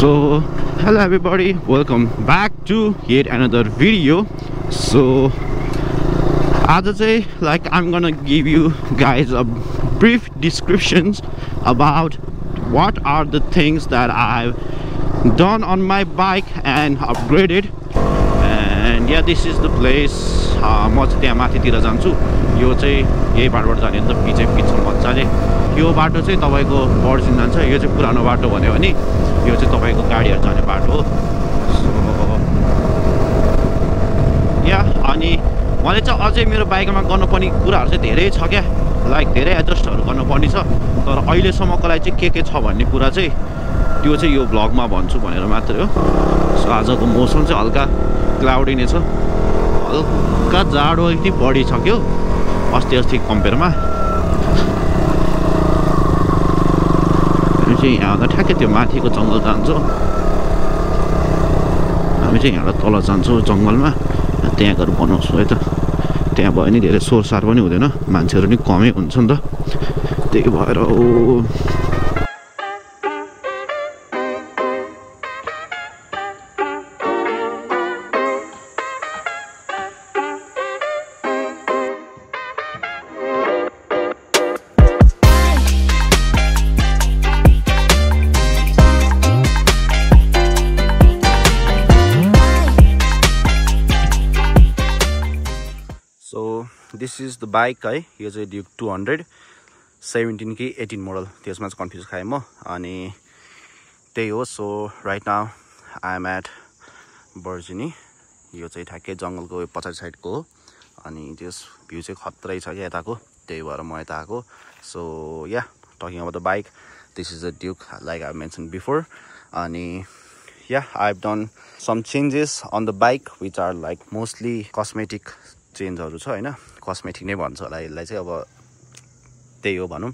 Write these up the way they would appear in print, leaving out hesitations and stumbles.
So hello everybody, welcome back to yet another video. So I'm gonna give you guys a brief descriptions about what are the things that I've done on my bike and upgraded. And yeah, this is the place. म चाहिँ त्यहाँ माथितिर जान्छु. यो चाहिँ यही बाटोबाट जाने नि त, पिच मजाले. यो बाटो चाहिँ तपाईको बर्जिन जान्छ. यो चाहिँ पुरानो बाटो भन्यो भने यो चाहिँ तपाईको गाडीहरु जाने बाटो हो. सो या अनि मैले चाहिँ अझै मेरो बाइकमा गर्नुपर्ने कुराहरु चाहिँ धेरै छ क्या. लाइक धेरै एडजस्टहरु गर्नुपर्ने छ. तर अहिलेसम्मको लागि चाहिँ के छ भन्ने कुरा चाहिँ त्यो चाहिँ यो भ्लगमा भन्छु भनेर मात्रै हो. सो आजको मौसम चाहिँ हल्का क्लाउडी नै छ. हल्का जाडो यति बढी छ क्या अस्ति कम्पेयरमा. हामी चाहिँ यहाँ ठ्याक्कै त्यो माथिको जङ्गल जान्छौँ. हामी चाहिँ यहाँबाट तल जान्छौँ जङ्गलमा. त्यहाँ गएर बनाउँछु है त. त्यहाँ भयो नि धेरै सोरसार पनि हुँदैन, मान्छेहरू नि कमै हुन्छ नि त. त्यही भएर दिस इज द बाइक है. यो चाहिँ ड्युक 200 17 कि 18 मोडल, त्यसमा चाहिँ कन्फ्युज खाएँ म. अनि त्यही हो. So right now I am at बर्जिनी. यो चाहिँ ठ्याक्कै जङ्गलको पछाडि साइडको हो. अनि त्यस भ्यू चाहिँ खत्रै छ क्या यताको. त्यही भएर म यता आएको. So yeah, talking about the bike, this is the Duke like I mention before. अनि yeah, I have done some changes on the bike which are like mostly cosmetic चेन्जहरू छ होइन. कस्मेटिक नै भन्छ होला यसलाई चाहिँ, अब त्यही हो भनौँ.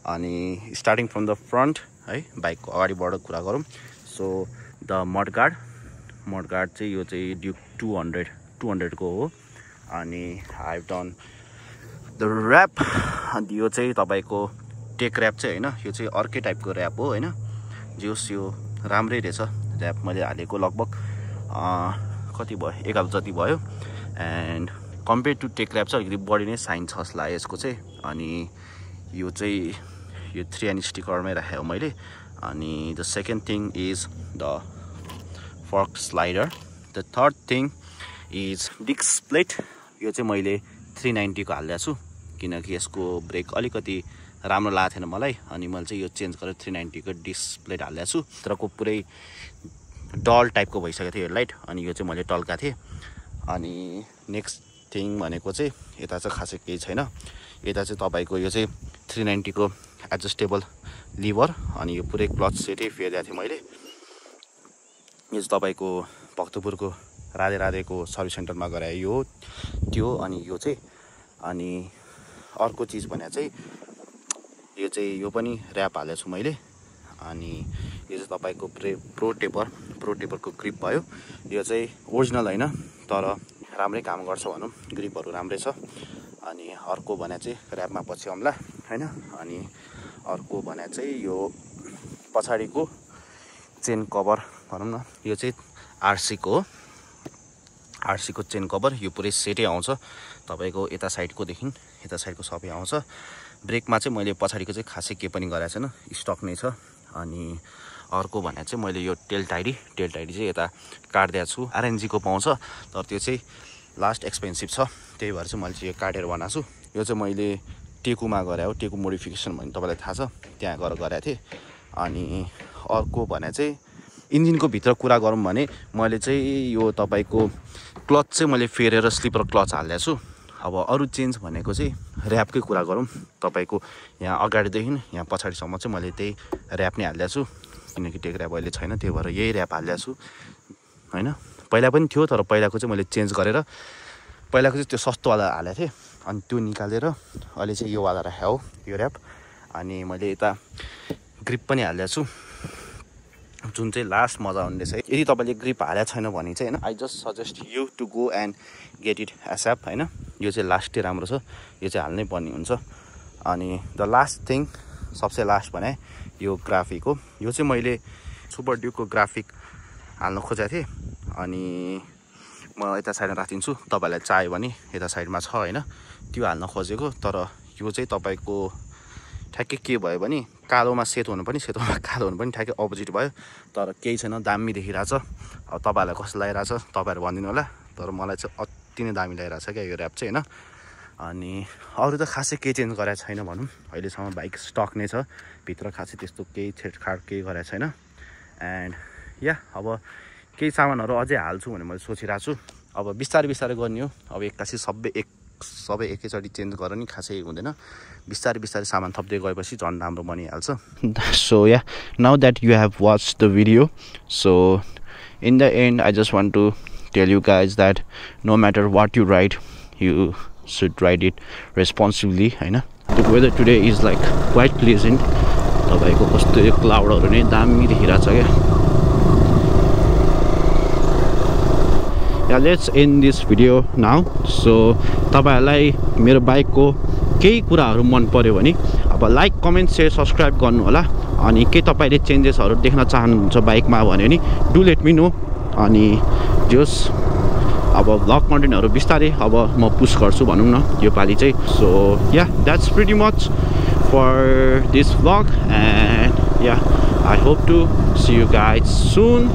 अनि स्टार्टिङ फ्रम द फ्रन्ट है, बाइकको अगाडिबाट कुरा गरौँ. सो द मडगार्ड चाहिँ यो चाहिँ ड्युक 200 को हो. अनि I have done the rap. अनि यो चाहिँ तपाईँको टेक ऱ्याप चाहिँ होइन, यो चाहिँ अर्कै टाइपको ऱ्याप हो होइन. जोस् यो राम्रै रहेछ ऱ्याप. मैले हालेको लगभग कति भयो, 11 जति भयो. And compare to take wrap चाहिँ अलिकति बढी नै साइन छ जस्तो लाग्यो यसको चाहिँ. अनि यो चाहिँ यो 3 स्टिकरमै राखेँ मैले. अनि the second thing is the fork slider. The third thing is disc plate. यो चाहिँ मैले 390 को हालिदिएको छु किनकि यसको ब्रेक अलिकति राम्रो लागेको थिएन मलाई. अनि मैले चाहिँ यो चेन्ज गरेर 390 को डिस्क प्लेट हालिदिएको छु. तरको पुरै डल टाइपको भइसकेको थियो हेडलाइट. अनि यो चाहिँ मैले टल्का थिएँ. अनि नेक्स्ट थिङ भनेको चाहिँ यता चाहिँ खासै केही छैन. यता चाहिँ तपाईँको यो चाहिँ 390 को एडजस्टेबल लिभर. अनि यो पुरै क्लच सेटै फेरिदिएको थिएँ मैले. यो चाहिँ तपाईँको भक्तपुरको राधेको सर्भिस सेन्टरमा गराए यो त्यो. अनि यो चाहिँ अनि अर्को चिज भने चाहिँ यो पनि ऱ्याप हालेको छु मैले. अनि यो चाहिँ तपाईँको प्रो टेपरको ग्रिप भयो. यो चाहिँ ओरिजिनल होइन तर राम्रै काम गर्छ भनौँ, ग्रिपहरू राम्रै छ. अनि अर्को भने चाहिँ ऱ्यापमा पछि आउँला होइन. अनि अर्को भने चाहिँ यो पछाडिको चेन कभर भनौँ न, यो चाहिँ आरसीको चेन कभर. यो पुरै सेटै आउँछ तपाईँको यता साइडकोदेखि यता साइडको सबै आउँछ. ब्रेकमा चाहिँ मैले पछाडिको चाहिँ खासै के पनि गरेको छैन, स्टक नै छ. अनि अर्को भने चाहिँ मैले यो टेल टाइडी चाहिँ यता काटिदिएको छु. आरएनजीको पाउँछ तर त्यो चाहिँ लास्ट एक्सपेन्सिभ छ. त्यही भएर चाहिँ मैले चाहिँ यो काटेर बनाएको छु. यो चाहिँ मैले टेकुमा गरे हो, टेकु मोडिफिकेसन भन्ने तपाईँलाई थाहा छ, त्यहाँ गएर गरेको थिएँ. अनि अर्को भने चाहिँ इन्जिनको भित्र कुरा गरौँ भने मैले चाहिँ यो तपाईँको क्लच चाहिँ मैले फेरेर स्लिपर क्लच हालिदिएको छु. अब अरू चेन्ज भनेको चाहिँ ऱ्यापकै कुरा गरौँ. तपाईँको यहाँ अगाडिदेखि यहाँ पछाडिसम्म चाहिँ मैले त्यही ऱ्याप नै हालिदिएको छु किनकि टेक ऱ्याप अहिले छैन. त्यही भएर यही ऱ्याप हालिदिएको छु होइन. पहिला पनि थियो तर पहिलाको चाहिँ मैले चेन्ज गरेर पहिलाको चाहिँ त्यो सस्तोवाला हालेको थिएँ. अनि त्यो निकालेर अहिले चाहिँ योवाला राखेँ हो यो ऱ्याप. अनि मैले यता ग्रिप पनि हालिदिएको छु जुन चाहिँ लास्ट मजा हुँदैछ. यदि तपाईँले ग्रिप हालेको छैन भने चाहिँ होइन, I just suggest you to go and get it ASAP होइन. यो चाहिँ लास्टै राम्रो छ, यो चाहिँ हाल्नै पर्ने हुन्छ. अनि द लास्ट थिङ सबसे लास्ट भने यो ग्राफिक हो. यो चाहिँ मैले सुपर ड्युकको ग्राफिक हाल्न खोजेको थिएँ अनि म यता साइडमा राखिदिन्छु तपाईँलाई चाहियो भने यता साइडमा छ हैन त्यो हाल्न खोजेको तर यो चाहिँ तपाईको ठ्याक्कै के भयो भने कालोमा सेतो हुनु पनि सेतोमा कालो हुनु पनि ठ्याक्कै अपोजिट भयो तर केही छैन दामी देखिरहेछ अब तपाईहरुलाई कस्तो लागिरहेछ तपाईहरु भनिदिनु होला तर मलाई चाहिँ अति नै दामी लागिरहेछ क्या यो र्याप चाहिँ हैन अनि अरु त खासै केही चेन्ज गरेको छैन भनौं अहिलेसम्म बाइक स्टक नै छ भित्र खासै त्यस्तो केही छेडछाड केही गरेको छैन एन्ड या अब केही सामानहरु अझै हाल्छु भने मैले सोचिरहेको छु अब बिस्तारै बिस्तारै गर्ने हो अब एक्कासी सबै एकैचोटी चेन्ज गरेर नि खासै हुँदैन बिस्तारै बिस्तारै सामान थप्दै गएपछि झन् राम्रो बनिहाल्छ so yeah now that you have watched the video so in the end I just want to tell you guys that no matter what you ride you should ride it responsibly हैन the weather today is like quite pleasant तपाईको कस्तो यो क्लाउडहरु नै दामी देखिरहेछ क्या yeah let's end this video now so तपाईहरुलाई मेरो बाइकको केही कुराहरु मन पर्यो भने अब लाइक कमेन्ट शेयर सब्स्क्राइब गर्नु होला अनि के तपाईले चेन्जेसहरु देख्न चाहनुहुन्छ बाइकमा भने नि डु लेट मी नो अनि जस अब भ्लग कन्टेन्टहरु बिस्तारै अब म पुश गर्छु भनौं न यो पाली चाहिँ so yeah that's pretty much for this vlog and yeah I hope to see you guys soon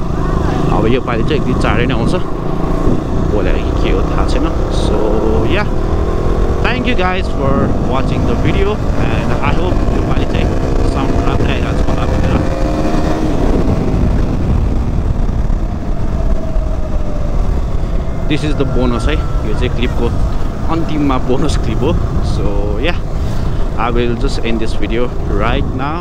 अब यो पाली चाहिँ एकदम चाँडै नै आउँछ बोलेर के हो थाहा छैन so yeah thank you guys for watching the video and I hope यो पाली चाहिँ साउन्ड राम्रै आइरहेको छ होला भनेर This is the bonus है यो चाहिँ क्लिपको अन्तिममा बोनस क्लिप हो so yeah I will just end this video right now